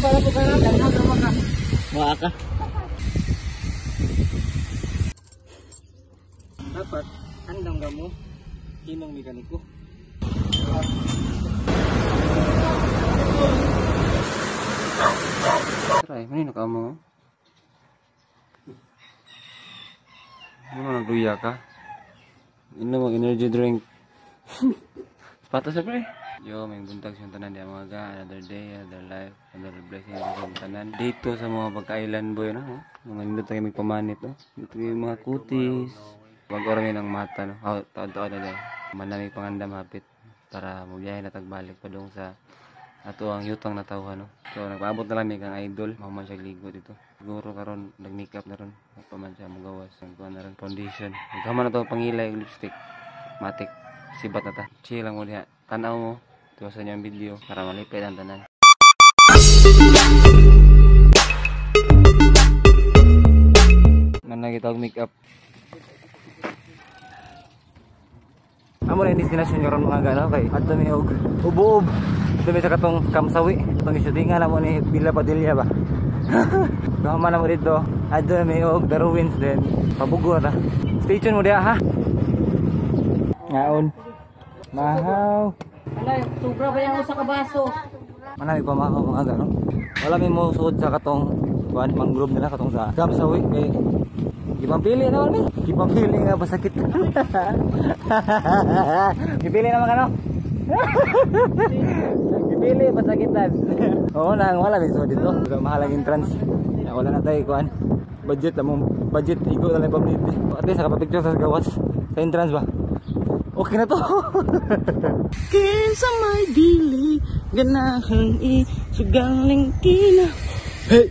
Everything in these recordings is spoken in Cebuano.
Para po ka na, daghan ka. Wa ka. Dapat andam ka mo hinong mekaniko. Try, manino ka mo? Ano nagluya ka? Inom ang energy drink. Pato sa pre. Yo, may buntag siyang tanan diya mga ga. Another day, another life, another blessing sa tanan. Dito sa mga pagkailan boy, no? Mga nindot tayo magpamanit, no? Dito yung mga kutis. Wag oras ng mata, no? Oh, taon-taon na dahil. Manami pangandam hapit para mubiyahe na tagbalik pa dong sa ato ang yutang natawhan, no? So, nagpaabot na lang kang idol. Mahuman siya ligo dito. Siguro karon nag-makeup na ron. Nagpaman siya magawas. Nagkuha na ron foundation. Nagkaman na to pangilay lipstick. Matik. Sibat na ta. Chill lang mo diha. Tanaw mo. Tuwasan niyo ang video para malipit ang tanan. Managit og makeup. Amo na yung destinasyon karon mga gano kay adto mi og ubo-ub. Adto mi sa katong Kamsawi. Katong shootingan na mo ni Villa Padilla ba. Duha man na mo dito. Adto mi og The Ruins then pabugo ta. Stay tuned mo diha ha. Ngaon. Mahaw. Ala, sobra ba yung usa ka baso? Manami pa mahaw mga gano. Wala mi mo suod sa katong kuan mangrove nila katong sa Kamsawi kay gipampili naman mi. Gipampili nga pasakit. Gipili naman kano. Gipili pasakitan. Oo na, wala mi suod dito. Mahal ang entrance. Wala na tayo kuan. Budget among budget igo na lang pamilya. At least nakapapicture sa gawas sa entrance ba. Okay na to. Kinsa may dili ganahan i sugaling kina. Hey.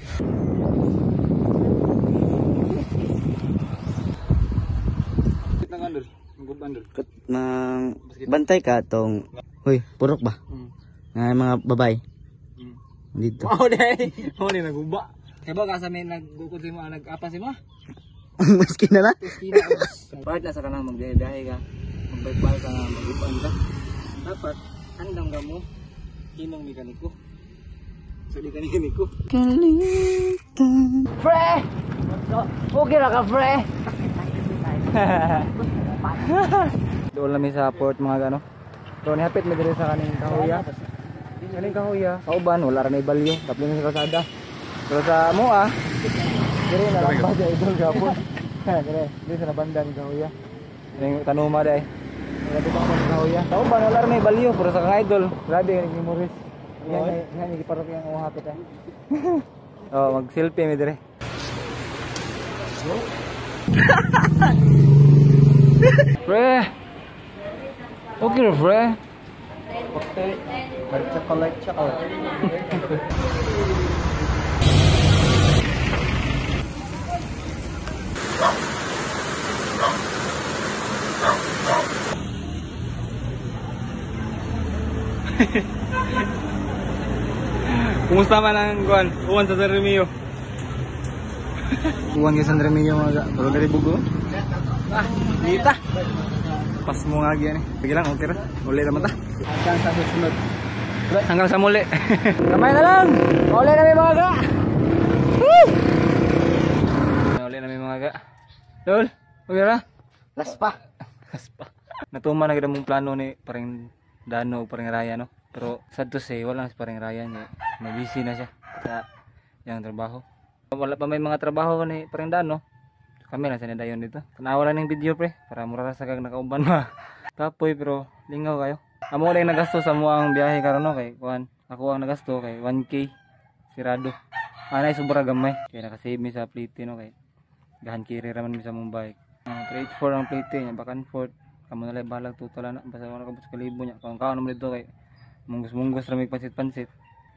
Nang bantay ka tong. Hoy, purok ba? Nga mga babay. Dito. Mao day. Mao ni naguba. Kay ba ka sa may naggukod sa imo, nag-apa sa imo? Maski na na. Part na sa kanang magbiyahe ka. Magbike ka nga mag-uban ka. Dapat andam ka mo hinong mekaniko. So di ka mekaniko. Kalitan. Pre! Okay ra ka, pre? Doon lang mi sa port mga gano. Doon hapit mi diri sa kaning kahuya. Kaning kahuya, kauban wala ra may balyo, tapos sa kalsada. Pero sa moa, diri na lang ba sa idol gapon. Dire, diri sa nabandan kahuya. Ning tanuma dai. Grabe pa ako kahuya. Kauban wala ra may balyo pero sa kang idol, grabe kaning memories. Nga nga ni giparok yang hapit eh. Oh, mag-selfie mi diri. Pre. Okay, pre. Okay. Chocolate, chocolate. Kumusta man ang kuan? Uwan sa San Remio. Uwan kay San Remio mga pero diri bugo. Ah, dita. Pas mo nga gyud ni. Sige lang, okay ra. Uli naman ta. Hanggang sa susunod. Hanggang sa muli. Kamay na lang. Uli na mi mga ga. Woo! Uli na mi mga ga. Lol, okay ra? Laspa. Laspa. Natuman na gid among plano ni paring Dano o paring Raya no. Pero sad to say wala si paring Raya niya. Mabisi na siya sa yang trabaho. Wala pa may mga trabaho ni paring Dano. Kami lang sa nadayon dito. Tanawa lang ng video pre para mura ra sa kag nakauban ma. Kapoy pero lingaw kayo. Amo lang nagasto sa mo ang biyahe karon no kay kuan. Ako ang nagasto kay 1K sirado. Anay sobra gamay. Kay nakasave mi sa plate no kay gahan kiri ra man mi sa mong bike. 384 ang plate niya back and forth. Kamo na lang balag total na basta wala ka sa kalibo niya. Kung kaon mo dito kay munggus-munggus ra mig pansit-pansit.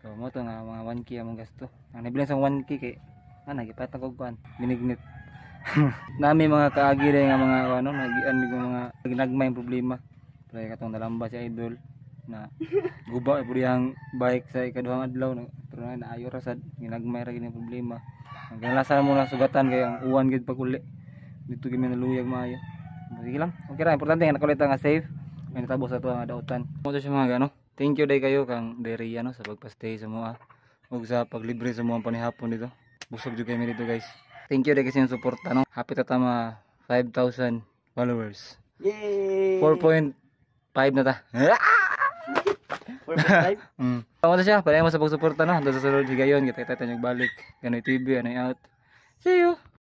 So mo to nga mga 1K among gasto. Ang nabilin sa 1K kay ana gipatag og kuan binignit. Nami mga kaagi dai nga mga ano nagian mig mga ginagmay ang problema. Pero katong nalamba si idol na guba pud iyang bike sa ikaduhang adlaw na pero na naayo ra sad ginagmay ra gini problema. Ang kinalasan mo na sugatan kay ang uwan gid pag uli. Dito gid naluyag maayo. Sige lang. Okay ra, importante nga nakulit nga safe. May natabo sa ato ang dautan. Mo to siya mga gano. Thank you day kayo kang Deria no sa pagpa-stay sa moa. Ug sa paglibre sa mga panihapon dito. Busog jud kami dito, guys. Thank you dahil kasi yung suporta, no. Happy ta tama 5,000 followers. Yay! 4.5 na ta. 4.5? Tama na siya. Padayon mo sa pagsuporta, no. Hanggang sa sunod higayon. Kita kita balik. Ganoy TV, anoy out. See you!